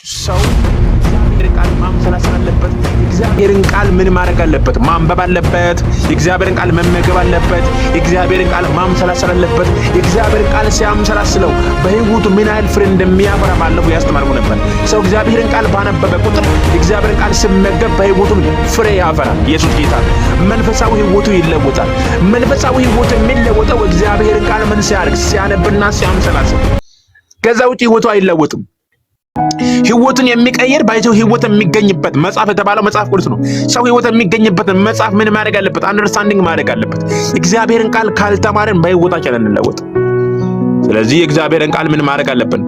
ሰው እግዚአብሔርን ቃል ማምሰላሰል አለበት። የእግዚአብሔርን ቃል ምን ማድረግ አለበት? ማንበብ አለበት። የእግዚአብሔርን ቃል መመገብ አለበት። የእግዚአብሔርን ቃል ማምሰላሰል አለበት። የእግዚአብሔርን ቃል ሲያምሰላስለው በሕይወቱ ምን ያህል ፍሬ እንደሚያፈራ ባለፈው ያስተማርኩ ነበር። ሰው እግዚአብሔርን ቃል ባነበበ ቁጥር፣ የእግዚአብሔርን ቃል ሲመገብ በሕይወቱ ፍሬ ያፈራል። ኢየሱስ ጌታ። መንፈሳዊ ሕይወቱ ይለወጣል። መንፈሳዊ ሕይወቱ የሚለወጠው እግዚአብሔርን ቃል ምን ሲያደርግ? ሲያነብና ሲያምሰላስል። ከዛ ውጭ ሕይወቱ አይለወጥም። ህይወቱን የሚቀይር ባይተው ህይወት የሚገኝበት መጽሐፍ የተባለው መጽሐፍ ቅዱስ ነው። ሰው ህይወት የሚገኝበትን መጽሐፍ ምን ማድረግ አለበት? Understanding ማድረግ አለበት። እግዚአብሔርን ቃል ካልተማርን በህይወታችን አንለወጥ። ስለዚህ የእግዚአብሔርን ቃል ምን ማድረግ አለብን?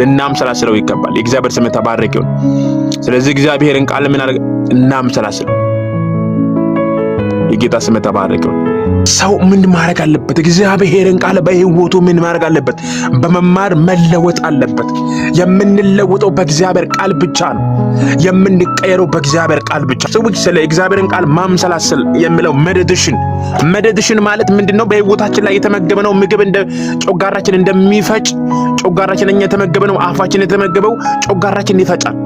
ልናምሰላስለው ይገባል። የእግዚአብሔር ስም የተባረከ ይሁን። ስለዚህ እግዚአብሔርን ቃል ምን አድርገ እናምሰላስለው። የጌታ ስም የተባረከ ይሁን። ሰው ምን ማድረግ አለበት? እግዚአብሔርን ቃል በህይወቱ ምን ማድረግ አለበት? በመማር መለወጥ አለበት። የምንለወጠው በእግዚአብሔር ቃል ብቻ ነው። የምንቀየረው በእግዚአብሔር ቃል ብቻ። ሰዎች ስለ እግዚአብሔርን ቃል ማምሰላሰል የሚለው meditation፣ meditation ማለት ምንድነው? በህይወታችን ላይ የተመገበነው ምግብ እንደ ጨጓራችን እንደሚፈጭ፣ ጨጓራችን እኛ የተመገበነው፣ አፋችን የተመገበው ጨጓራችን ይፈጫል።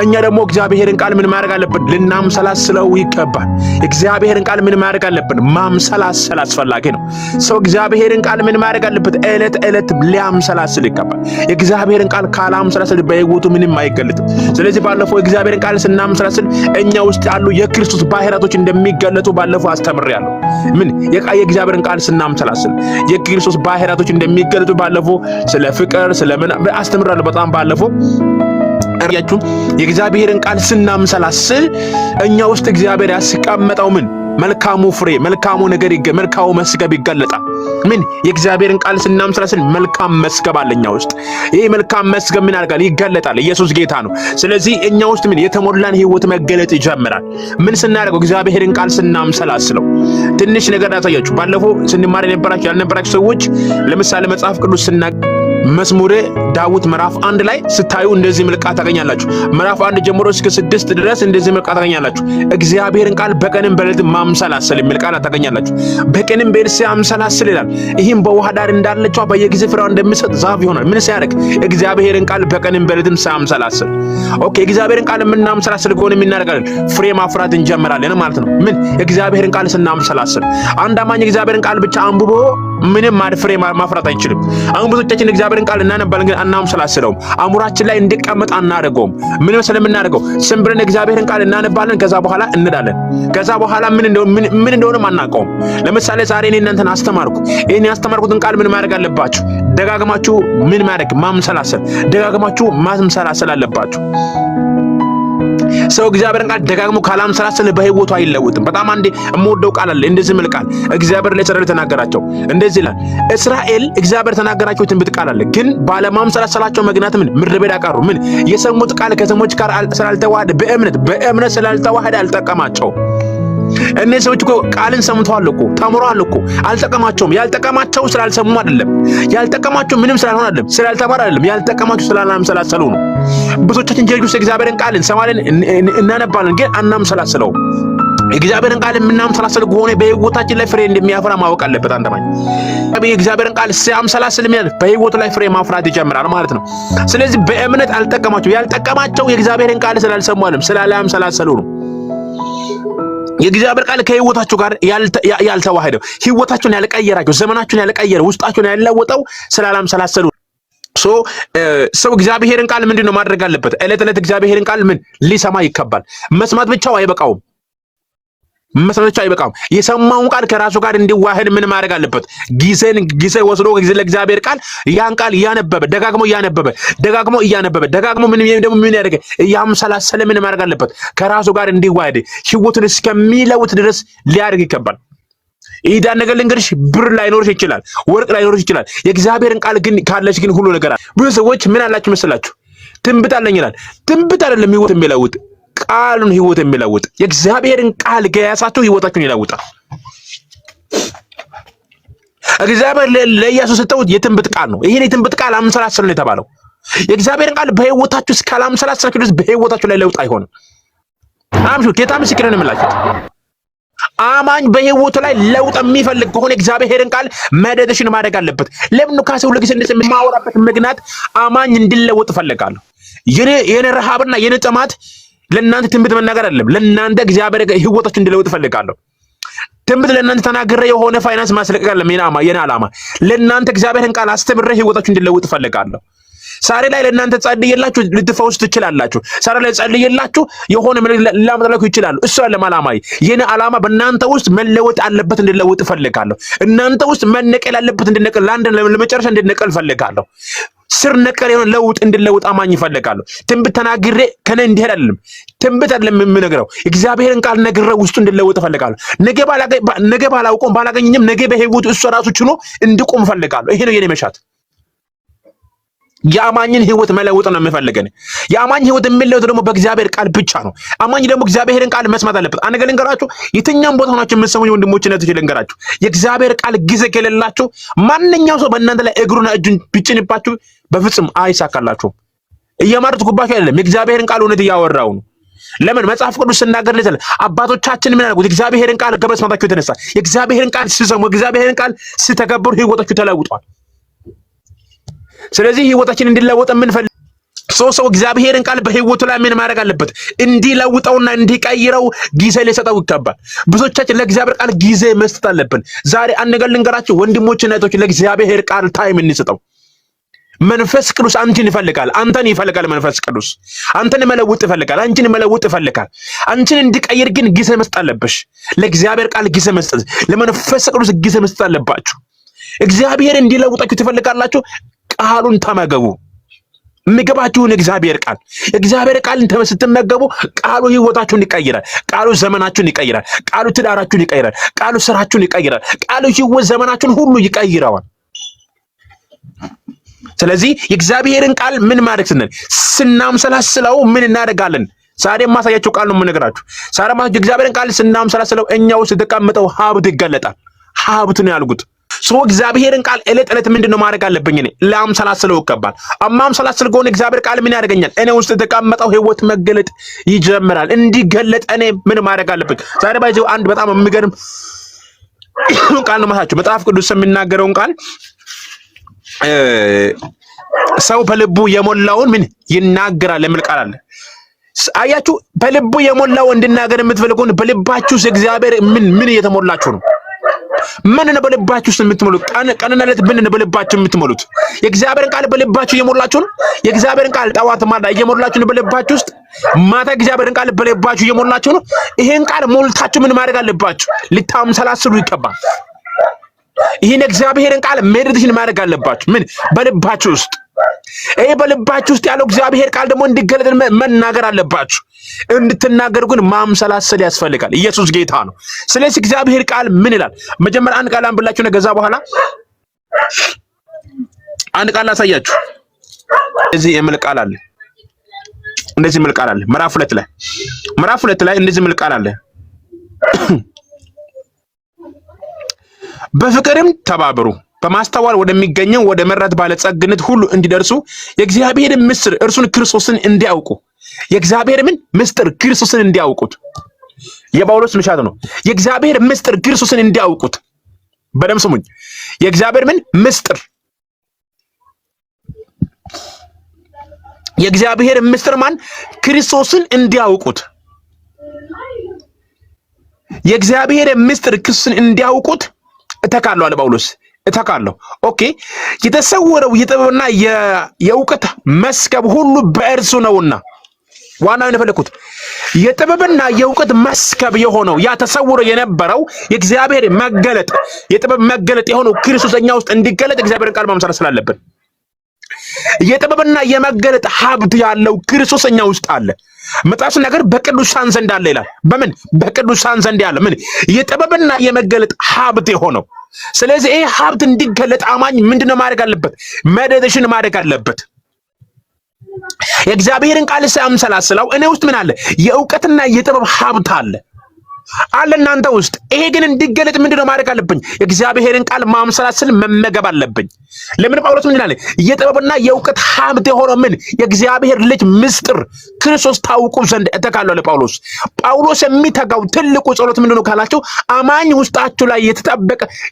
እኛ ደግሞ እግዚአብሔርን ቃል ምን ማድረግ አለብን? ልናምሰላስለው ይገባል። እግዚአብሔርን ቃል ምን ማድረግ አለብን? ማምሰላሰል አስፈላጊ ነው። ሰው እግዚአብሔርን ቃል ምን ማድረግ አለበት? ዕለት ዕለት ሊያምሰላስል ይገባል። የእግዚአብሔርን ቃል ካላምሰላስል በሕይወቱ ምንም አይገለጥም። ስለዚህ ባለፈው እግዚአብሔርን ቃል ስናምሰላስል እኛ ውስጥ ያሉ የክርስቶስ ባህሪያቶች እንደሚገለጡ ባለፈው አስተምሬያለሁ። ምን የእግዚአብሔርን ቃል ስናምሰላስል የክርስቶስ ባህሪያቶች እንደሚገለጡ ባለፈው ስለ ፍቅር ስለምን አስተምሬያለሁ። በጣም ባለፈው ያችሁ የእግዚአብሔርን ቃል ስናምሰላስል እኛ ውስጥ እግዚአብሔር ያስቀመጠው ምን መልካሙ ፍሬ፣ መልካሙ ነገር፣ መልካሙ መስገብ ይገለጣል። ምን የእግዚአብሔርን ቃል ስናምሰላስል መልካም መስገብ አለ እኛ ውስጥ። ይህ መልካም መስገብ ምን ያደርጋል? ይገለጣል። ኢየሱስ ጌታ ነው። ስለዚህ እኛ ውስጥ ምን የተሞላን ህይወት መገለጥ ይጀምራል። ምን ስናደርገው? እግዚአብሔርን ቃል ስናምሰላስለው። ትንሽ ነገር ላሳያችሁ። ባለፈው ስንማር የነበራችሁ ያልነበራችሁ ሰዎች፣ ለምሳሌ መጽሐፍ ቅዱስ ስና መዝሙረ ዳዊት ምዕራፍ 1 ላይ ስታዩ እንደዚህ የሚል ቃል ታገኛላችሁ። ምዕራፍ 1 ጀምሮ እስከ 6 ድረስ እንደዚህ የሚል ቃል ታገኛላችሁ። እግዚአብሔርን ቃል በቀንም በሌሊትም ማምሰላሰል የሚል ቃል ታገኛላችሁ። በቀንም በሌሊት ሲያምሰላስል ይላል። ይህም በውሃ ዳር እንዳለችው በየጊዜ ፍሬዋን እንደሚሰጥ ዛፍ ይሆናል። ምን ሲያደርግ? እግዚአብሔርን ቃል በቀንም በሌሊትም ሲያምሰላስል። Okay፣ እግዚአብሔርን ቃል የምናምሰላስል ከሆነ ምን እናደርጋለን? ፍሬ ማፍራት እንጀምራለን ማለት ነው። ምን እግዚአብሔርን ቃል ስናምሰላስል፣ አንድ አማኝ እግዚአብሔርን ቃል ብቻ አንብቦ ምንም ፍሬ ማፍራት አይችልም። አሁን ብዙዎቻችን እግዚአብሔርን ቃል እናነባለን፣ ግን አናምሰላስለውም። አእምሯችን ላይ እንዲቀመጥ አናደርገውም። ምን ስለምናደርገው ዝም ብለን እግዚአብሔርን ቃል እናነባለን፣ ከዛ በኋላ እንላለን። ከዛ በኋላ ምን እንደሆነም አናውቀውም። ለምሳሌ ዛሬ እኔ እናንተን አስተማርኩ። ይሄን ያስተማርኩትን ቃል ምን ማድረግ አለባችሁ? ደጋግማችሁ ምን ማድረግ? ማምሰላሰል። ደጋግማችሁ ማምሰላሰል አለባችሁ። ሰው እግዚአብሔርን ቃል ደጋግሞ ካላምሰላሰለ በህይወቱ አይለወጥም። በጣም አንዴ የምወደው ቃል አለ። እንደዚህ የሚል ቃል እግዚአብሔር ለእስራኤል ተናገራቸው። እንደዚህ ይላል፣ እስራኤል እግዚአብሔር ተናገራቸው ትንቢት ቃል አለ። ግን ባለማምሰላሰላቸው ምክንያት ምን ምድረ በዳ ቀሩ። ምን የሰሙት ቃል ከሰሞች ጋር ስላልተዋሃደ፣ በእምነት ስላልተዋሃደ አልጠቀማቸው። እነዚህ ሰዎች እኮ ቃልን ሰምተዋል እኮ፣ ተምረዋል እኮ፣ አልጠቀማቸውም። ያልጠቀማቸው ስላልሰሙ አይደለም። ያልጠቀማቸው ምንም ስላልሆነ አይደለም፣ ስላልተማሩ አይደለም። ያልጠቀማቸው ስላላምሰላሰሉ ነው። ብዙዎቻችን church ውስጥ እግዚአብሔርን ቃል እንሰማለን፣ እናነባለን፣ ግን አናምሰላስለውም። እግዚአብሔርን ቃል የምናምሰላስል ከሆነ በህይወታችን ላይ ፍሬ እንደሚያፈራ ማወቅ አለበት። አንድ አማኝ የእግዚአብሔርን ቃል ሲያምሰላስል ምን በህይወቱ ላይ ፍሬ ማፍራት ይጀምራል ማለት ነው። ስለዚህ በእምነት አልጠቀማቸው። ያልጠቀማቸው የእግዚአብሔርን ቃል ስላልሰሙ አይደለም፣ ስላላምሰላሰሉ ነው። የእግዚአብሔር ቃል ከህይወታችሁ ጋር ያልተዋሄደው፣ ህይወታችሁን ያልቀየራችሁ፣ ዘመናችሁን ያልቀየረ፣ ውስጣችሁን ያልለወጠው ስላላምሰላሰሉ። So ሰው እግዚአብሔርን ቃል ምንድን ነው ማድረግ አለበት? ዕለት ዕለት እግዚአብሔርን ቃል ምን ሊሰማ ይገባል። መስማት ብቻው አይበቃውም። መስማት ብቻ አይበቃውም። የሰማውን ቃል ከራሱ ጋር እንዲዋህድ ምን ማድረግ አለበት? ጊዜን ጊዜ ወስዶ ጊዜ ለእግዚአብሔር ቃል ያን ቃል እያነበበ፣ ደጋግሞ እያነበበ፣ ደጋግሞ እያነበበ፣ ደጋግሞ ምን ደግሞ ምን ያደርገ እያምሰላሰለ ምን ማድረግ አለበት? ከራሱ ጋር እንዲዋህድ ህይወቱን እስከሚለውጥ ድረስ ሊያደርግ ይገባል። ይህ ነገር ልንገርሽ፣ ብር ላይኖርሽ ይችላል፣ ወርቅ ላይኖርሽ ይችላል። የእግዚአብሔርን ቃል ግን ካለሽ ግን ሁሉ ነገር አለ። ብዙ ሰዎች ምን አላችሁ መሰላችሁ? ትንቢት አለኝ ይላል። ትንቢት አይደለም ህይወት የሚለውጥ፣ ቃሉን ህይወት የሚለውጥ። የእግዚአብሔርን ቃል ከያዛችሁ ህይወታችሁን ይለውጣል። እግዚአብሔር ለኢያሱ ሰጠው የትንቢት ቃል ነው። ይሄን የትንቢት ቃል አምሰላስል ነው የተባለው። የእግዚአብሔርን ቃል በህይወታችሁ እስካላምሰላሰላችሁ ድረስ በህይወታችሁ ላይ ለውጥ አይሆንም። አምሹ ጌታ ምስክር ነው የምላችሁ። አማኝ በህይወቱ ላይ ለውጥ የሚፈልግ ከሆነ እግዚአብሔርን ቃል meditation ማድረግ አለበት። ለምን ነው ካሰው ለጊዜ እንደዚህ የማወራበት ምክንያት አማኝ እንዲለወጥ እፈልጋለሁ። የኔ ረሃብና የኔ ጥማት ለእናንተ ትንቢት መናገር አይደለም። ለእናንተ እግዚአብሔር ህይወታችሁ እንዲለውጥ እፈልጋለሁ። ትንቢት ለእናንተ ተናግሬ የሆነ ፋይናንስ ማስለቀቅ አይደለም የኔ ዓላማ። ለእናንተ እግዚአብሔርን ቃል አስተምሬ ህይወታችሁ እንዲለውጥ እፈልጋለሁ። ዛሬ ላይ ለእናንተ ጸልዬላችሁ ልትፈውስ ትችላላችሁ። ዛሬ ላይ ጸልዬላችሁ የሆነ መልእክት ላመጣላችሁ ይችላሉ። እሱ አይደለም ዓላማዬ። የኔ ዓላማ በእናንተ ውስጥ መለወጥ አለበት እንድለውጥ እፈልጋለሁ። እናንተ ውስጥ መነቀል ያለበት እንድነቀል፣ ለአንድ ለመጨረሻ እንድነቀል እፈልጋለሁ። ስር ነቀል የሆነ ለውጥ እንድለውጥ አማኝ እፈልጋለሁ። ትንቢት ተናግሬ ከኔ እንዲሄድ አይደለም። ትንቢት አይደለም የምነግረው፣ እግዚአብሔርን ቃል ነግሬው ውስጡ እንድለውጥ እፈልጋለሁ። ነገ ባላውቀውም ባላገኘኝም ነገ በህይወቱ እሱ ራሱ ችሎ እንድቆም እፈልጋለሁ። ይሄ ነው የኔ መሻት። የአማኝን ህይወት መለወጥ ነው የምፈልገን። የአማኝ ህይወት የሚለወጥ ደግሞ በእግዚአብሔር ቃል ብቻ ነው። አማኝ ደግሞ እግዚአብሔርን ቃል መስማት አለበት። አንድ ነገር ልንገራችሁ፣ የትኛውም ቦታ ሆናችሁ የምትሰሙኝ ወንድሞች እህቶች ልንገራችሁ፣ የእግዚአብሔር ቃል ጊዜ ከሌላችሁ ማንኛውም ሰው በእናንተ ላይ እግሩና እጁን ቢጭንባችሁ በፍጹም አይሳካላችሁም። እየማረጥኩባችሁ አይደለም፣ የእግዚአብሔርን ቃል እውነት እያወራው ነው። ለምን መጽሐፍ ቅዱስ ስናገር ለዘለ አባቶቻችን ምን አደረጉት? እግዚአብሔርን ቃል ከመስማታቸው የተነሳ የእግዚአብሔርን ቃል ሲሰሙ እግዚአብሔርን ቃል ሲተገብሩ ህይወታቸው ተለውጧል። ስለዚህ ህይወታችን እንዲለወጥ የምንፈልግ ሰው እግዚአብሔርን ቃል በህይወቱ ላይ ምን ማድረግ አለበት? እንዲለውጠውና እንዲቀይረው ጊዜ ሊሰጠው ይገባል። ብዙዎቻችን ለእግዚአብሔር ቃል ጊዜ መስጠት አለብን። ዛሬ አንድ ነገር ልንገራችሁ ወንድሞችና እህቶች፣ ለእግዚአብሔር ቃል time እንስጠው። መንፈስ ቅዱስ አንቺን ይፈልጋል፣ አንተን ይፈልጋል። መንፈስ ቅዱስ አንተን መለውጥ ይፈልጋል፣ አንቺን መለውጥ ይፈልጋል። አንቺን እንዲቀይር ግን ጊዜ መስጠት አለብሽ። ለእግዚአብሔር ቃል ጊዜ መስጠት፣ ለመንፈስ ቅዱስ ጊዜ መስጠት አለባችሁ። እግዚአብሔር እንዲለውጣችሁ ትፈልጋላችሁ? ቃሉን ተመገቡ። ምግባችሁን እግዚአብሔር ቃል እግዚአብሔር ቃልን ስትመገቡ ቃሉ ህይወታችሁን ይቀይራል። ቃሉ ዘመናችሁን ይቀይራል። ቃሉ ትዳራችሁን ይቀይራል። ቃሉ ስራችሁን ይቀይራል። ቃሉ ህይወት ዘመናችሁን ሁሉ ይቀይረዋል። ስለዚህ የእግዚአብሔርን ቃል ምን ማድረግ ስንል ስናምሰላስለው ምን እናደርጋለን? ዛሬ የማሳያችሁ ቃል ነው የምነግራችሁ። ዛሬ የማሳያችሁ የእግዚአብሔርን ቃል ስናምሰላስለው እኛ ውስጥ የተቀመጠው ሀብት ይገለጣል። ሀብት ነው ያልኩት። ሰው እግዚአብሔርን ቃል እለት እለት ምንድነው ማድረግ አለብኝ? እኔ ላምሰላስለው ይገባል። አማምሰላስል ከሆነ እግዚአብሔር ቃል ምን ያደርገኛል? እኔ ውስጥ የተቀመጠው ህይወት መገለጥ ይጀምራል። እንዲገለጥ እኔ ምን ማድረግ አለብኝ? ዛሬ ባይዘው አንድ በጣም የሚገርም ቃል ነው ማሳችሁ። መጽሐፍ ቅዱስ የሚናገረውን ቃል ሰው በልቡ የሞላውን ምን ይናገራል የሚል ቃል አለ። አያችሁ፣ በልቡ የሞላው እንድናገር የምትፈልጉን በልባችሁ እግዚአብሔር ምን ምን እየተሞላችሁ ነው? ምን ነው በልባችሁ ውስጥ የምትሞሉት? ቀንና ሌሊት ምን ነው በልባችሁ የምትሞሉት? የእግዚአብሔርን ቃል በልባችሁ እየሞላችሁ ነው? የእግዚአብሔርን ቃል ጠዋት ማታ እየሞላችሁ ነው በልባችሁ ውስጥ? ማታ እግዚአብሔርን ቃል በልባችሁ እየሞላችሁ ነው? ይሄን ቃል ሞልታችሁ ምን ማድረግ አለባችሁ? ልታምሰላስሉ ይገባል። ይህን እግዚአብሔርን ቃል meditation ማድረግ አለባችሁ። ምን በልባችሁ ውስጥ ይሄ በልባችሁ ውስጥ ያለው እግዚአብሔር ቃል ደግሞ እንዲገለጥ መናገር አለባችሁ። እንድትናገሩ ግን ማምሰላሰል ያስፈልጋል። ኢየሱስ ጌታ ነው። ስለዚህ እግዚአብሔር ቃል ምን ይላል? መጀመሪያ አንድ ቃል አንብላችሁ ነው። ከዛ በኋላ አንድ ቃል ላሳያችሁ። እዚህ የሚል ቃል አለ። እንደዚህ የሚል ቃል አለ። ምዕራፍ 2 ላይ ምዕራፍ 2 ላይ እንደዚህ የሚል ቃል አለ። በፍቅርም ተባብሩ በማስተዋል ወደሚገኘው ወደ መራት ባለጸግነት ሁሉ እንዲደርሱ የእግዚአብሔርን ምስጢር እርሱን ክርስቶስን እንዲያውቁ የእግዚአብሔር ምን ምስጢር ክርስቶስን እንዲያውቁት የጳውሎስ ምሻት ነው። የእግዚአብሔር ምስጢር ክርስቶስን እንዲያውቁት በደም ስሙኝ። የእግዚአብሔር ምን ምስጢር የእግዚአብሔር ምስጢር ማን ክርስቶስን እንዲያውቁት የእግዚአብሔር ምስጢር ክርስቶስን እንዲያውቁት እተካለሁ አለ ጳውሎስ። እተካለሁ። okay የተሰወረው የጥበብና የእውቀት መስገብ ሁሉ በእርሱ ነውና። ዋናው የፈለኩት የጥበብና የእውቀት መስከብ የሆነው ያ ተሰውሮ የነበረው የእግዚአብሔር መገለጥ የጥበብ መገለጥ የሆነው ክርስቶስ እኛ ውስጥ እንዲገለጥ እግዚአብሔርን ቃል ማምሰል ስላለብን የጥበብና የመገለጥ ሀብት ያለው ክርስቶስ እኛ ውስጥ አለ። መጽሐፍ ነገር በቅዱሳን ዘንድ አለ ይላል። በምን በቅዱሳን ዘንድ ያለ ምን የጥበብና የመገለጥ ሀብት የሆነው። ስለዚህ ይሄ ሀብት እንዲገለጥ አማኝ ምንድነው ማድረግ አለበት? meditation ማድረግ አለበት። የእግዚአብሔርን ቃል ሳምሰላስለው እኔ ውስጥ ምን አለ? የእውቀትና የጥበብ ሀብት አለ አለ እናንተ ውስጥ። ይሄ ግን እንዲገለጥ ምንድነው ማድረግ አለብኝ? የእግዚአብሔርን ቃል ማምሰላስል መመገብ አለብኝ። ለምን ጳውሎስ ምን ይላል? የጥበብና የእውቀት ሀብት የሆነው ምን የእግዚአብሔር ልጅ ምስጢር ክርስቶስ ታውቁ ዘንድ እተጋለሁ አለ ጳውሎስ። ጳውሎስ የሚተጋው ትልቁ ጸሎት ምንድነው ካላቸው አማኝ ውስጣችሁ ላይ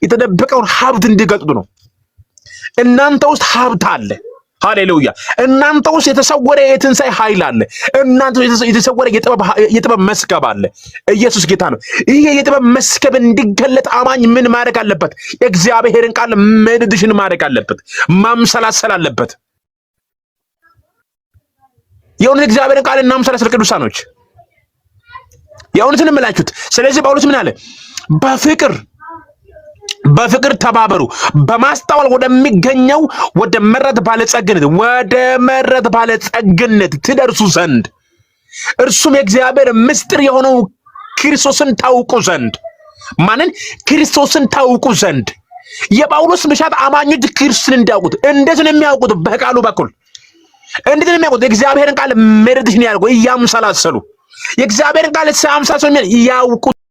የተደበቀውን ሀብት እንዲገልጡ ነው። እናንተ ውስጥ ሀብት አለ። ሃሌሉያ! እናንተ ውስጥ የተሰወረ የትንሣኤ ኃይል አለ። እናንተ ውስጥ የተሰወረ የጥበብ መዝገብ አለ። ኢየሱስ ጌታ ነው። ይህ የጥበብ መዝገብ እንዲገለጥ አማኝ ምን ማድረግ አለበት? የእግዚአብሔርን ቃል meditation ማድረግ አለበት፣ ማምሰላሰል አለበት። የእውነት እግዚአብሔርን ቃል እናምሰላሰል ቅዱሳኖች፣ የእውነትን እምላችሁት። ስለዚህ ጳውሎስ ምን አለ? በፍቅር በፍቅር ተባበሩ፣ በማስተዋል ወደሚገኘው ወደ መረዳት ባለጸግነት ትደርሱ ዘንድ፣ እርሱም የእግዚአብሔር ምስጢር የሆነው ክርስቶስን ታውቁ ዘንድ። ማንን? ክርስቶስን ታውቁ ዘንድ። የጳውሎስ መሻት አማኞች ክርስቶስን እንዲያውቁት። እንዴት ነው የሚያውቁት? በቃሉ በኩል። እንዴት ነው የሚያውቁት? የእግዚአብሔርን ቃል meditation ያደርጉ፣ እያምሰላሰሉ፣ የእግዚአብሔርን ቃል ሲያምሰላስሉ ያውቁታል።